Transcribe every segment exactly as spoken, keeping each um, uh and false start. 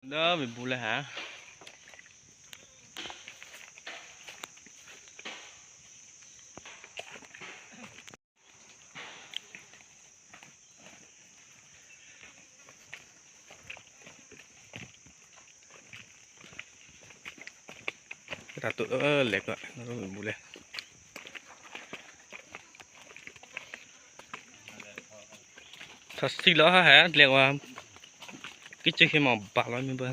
Dố vǐ̤bǔ lè̌ ha. Tǎ̤ to lè̌ kò vǐ̤bǔ lè̌. Thòsǐ lò̌ ha ha lè̌ wa. Kí cû̌ khyě mò ba lò̌ mi bǎ.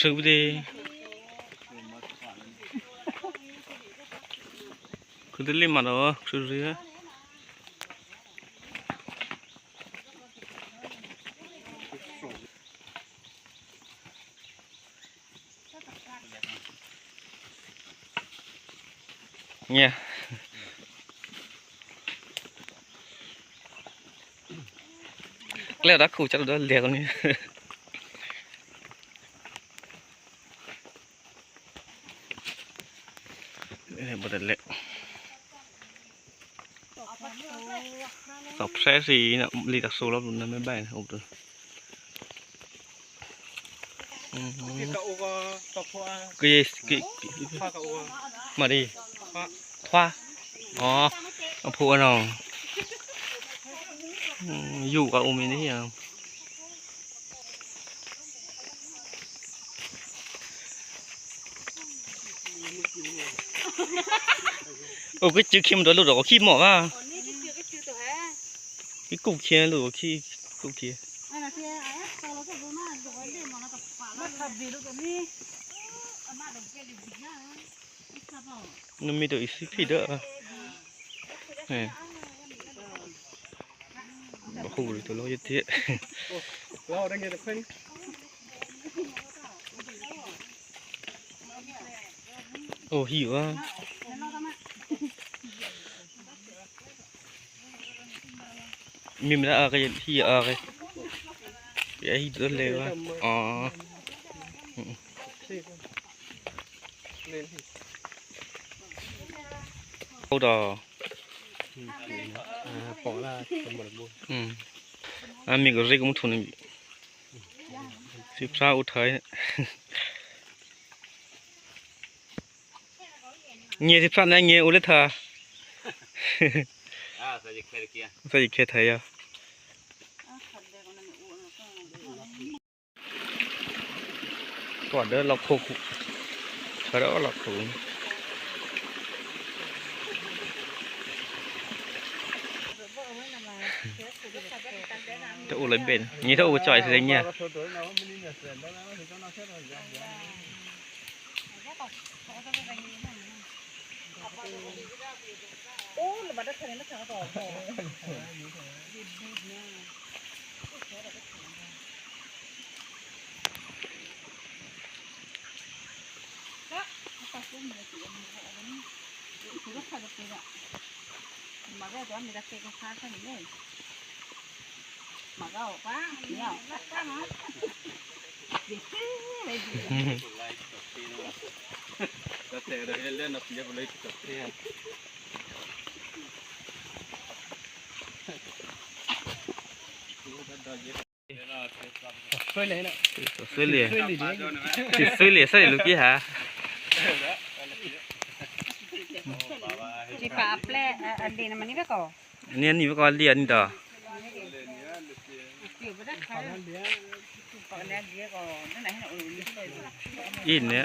Khuô̌ dě. Khuô̌ dě lǐ ma rò khuô̌ rû̌. Nyě. Klè̌ dǎ khu chǎ dố lè̤̌ kò ní. Ê, bǎ tôlè̌. Thòphrè́ thǐ ná lǐ tôthǒ lò̌ ná mèbè́ ǔ tô̌. Kí, kí, kí, Maria. Thwá. Ò, a phǒ nò. Yǔ ka ǔ mi ní a. Ǔ ki cṳ̂́ khyěmò̌ dò̌ lǔ rò khí mò vǎ. Kí kǔkhyě lǔ khí kǔkhyě. Nǔ mi to isí phí dố. Ê. Bǎ hǒ rû̌ to lò̌ yě tě. Ò, hi vǎ. Mi mi a ka hi a ka. Ya hi to le vǎ. Ò. Hold on. Hm. A mi kò rí kò mú htwǒ ní. Thǐ phrá ǔ htwǒ. Nyě thǐ phrá ná nyě ǔ lé htwǒ. Thǐ khè̌ htwǒ yǎ. Kò dố lò̌khu. Kò dố lò̌khu. Tớ ǔ lě bě. Nyě tớ ǔ còi thǐ lě nyě. Thǐ thǐ lye̤, thǐ thǐ lye̤, thǐ lye̤, thǐ lye̤ lǔ kí ha. Ní ní bá kò lye̤ ní tô̌. Í ní.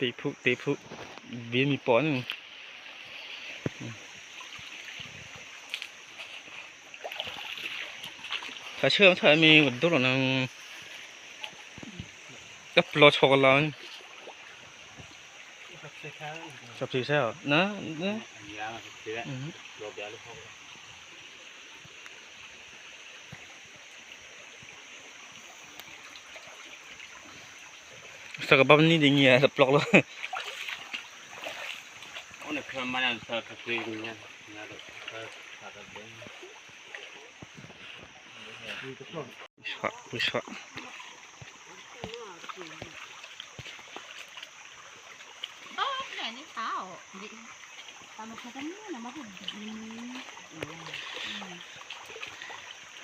Tephu, tephu, běmi pò ní. Ka̤shyé htá mi kadó lò̌ ná kaplò̤ chò̌ kalǎ. Sapsisè̌ ò ná, ná. Mhm. Sa kabab ni ding ya plok lo. Wiswa, wiswa.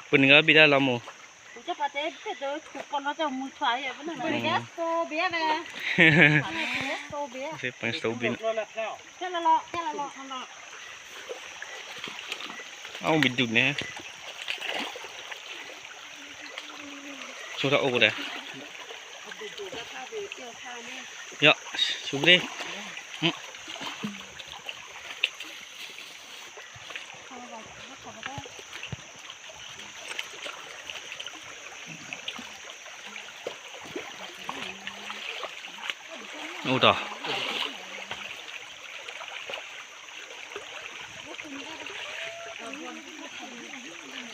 Pwǒ̤꤮ nè̤ ngǎ bídá lò̌ꤿ Pwǒ̤꤮ pǎ tè̤ bè́ dố khuklò́ ná tè̤ mǔhtwa yě, pwǒ̤꤮ nè̤ ngǎ so bè́ bè́. So bè́. Thè́ pǎ so bè́. Thè́ lò̌ lò̌, thè́ lò̌ lò̌, thè́ lò̌. Á ǔ bídu nè̤. Sǒ tǎ ǒ dè. Yá, sǔ bè́. Ǔ tǎ.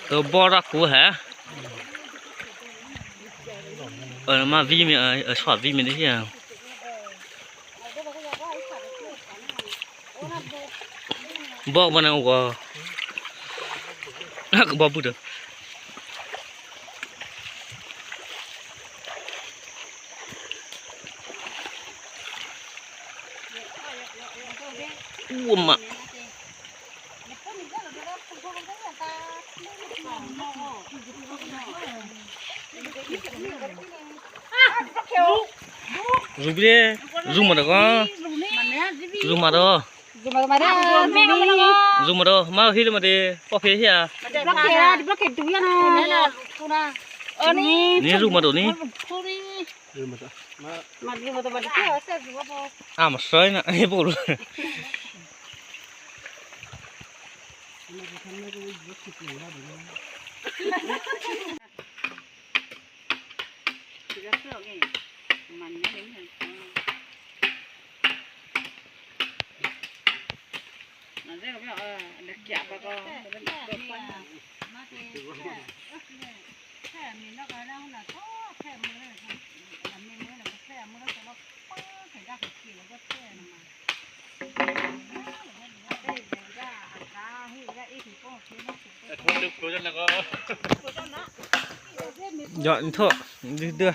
Tǒ bò́ rǎkǔ hè. Ơ, má vǐ̤ mi, ơ, ơ, swa vǐ̤ mi dố hyǎ. Bò́ bò́ ná ǔ. Ná kò bò́ bû́ tô̌. Ǔ ma. Rû̌ bídě, rû̌ ma tôkò. Rû̌ ma tôkò. Rû̌ ma tôkò. Má hí lǔ ma tě, pò́ phe hyǎ. Ní rû̌ ma tôkò ní. A ma thè́ ná, hé pô. Yọ, ntho, dư dư.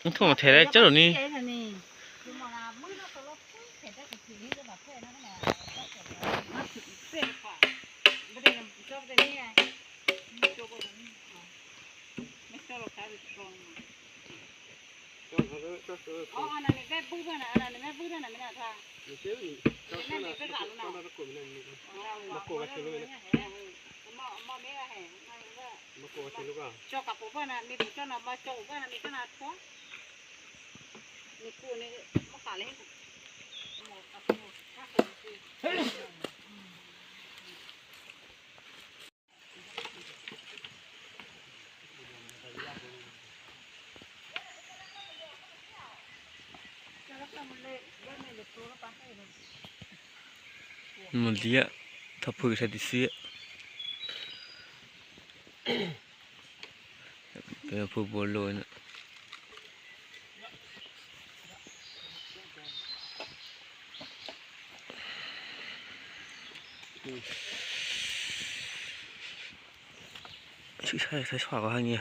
Ntho ma thè́ cò́ ni. Maliya, thapui sa disi. Pe phu bolo na. Chữ sai sai xóa có hai nghe.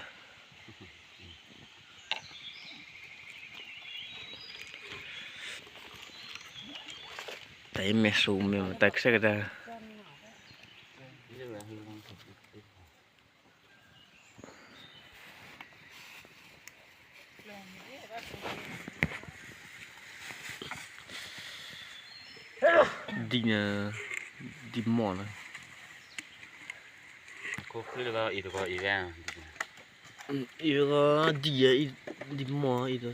Tại mẹ sù mẹ mà tại cái xe cái ta. Đi nè, đi mò nè. Kó khwí ló itôkò ivè̤. Irò dìyě, dìmò̌ irò.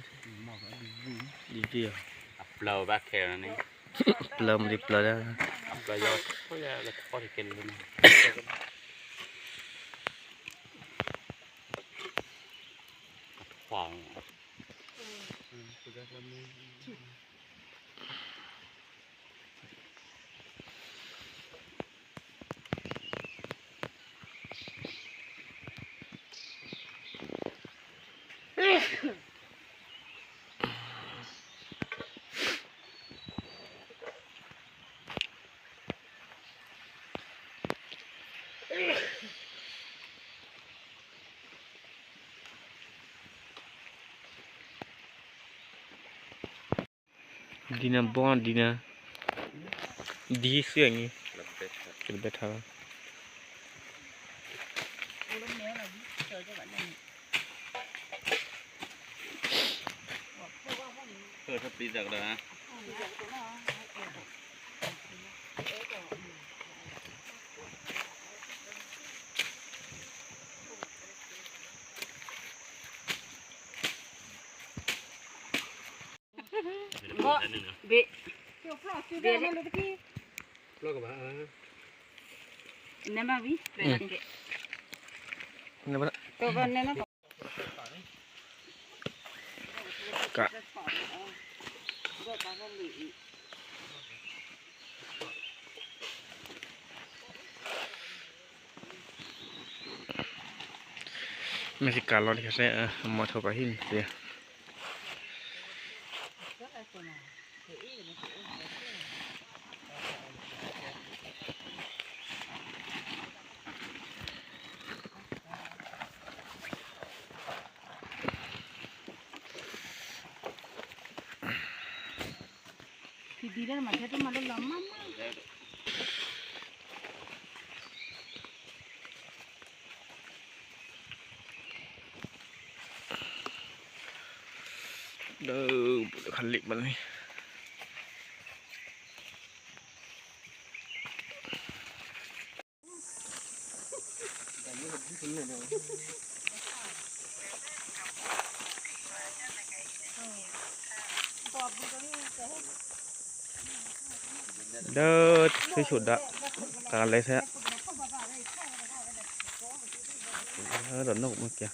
Dìbí à. Aplô bá kèlè ní. Plô mdí plô dá. Aplô yǒ. Aplô yǒ. Dina bó dina. Di suya ni. Kelebèhtha. Bê. Bê. Nama wi. Nama. Ka. Mèthǐka̤ lò̌ khyěthyá, a mòhtó pǎ hí mèthǐ. Dố khǎlé̤ pǎ ní. Dố thwéshyo dǎ kǎlè̌ thè́. Dố rò̤nò́ mû̌kyǎ.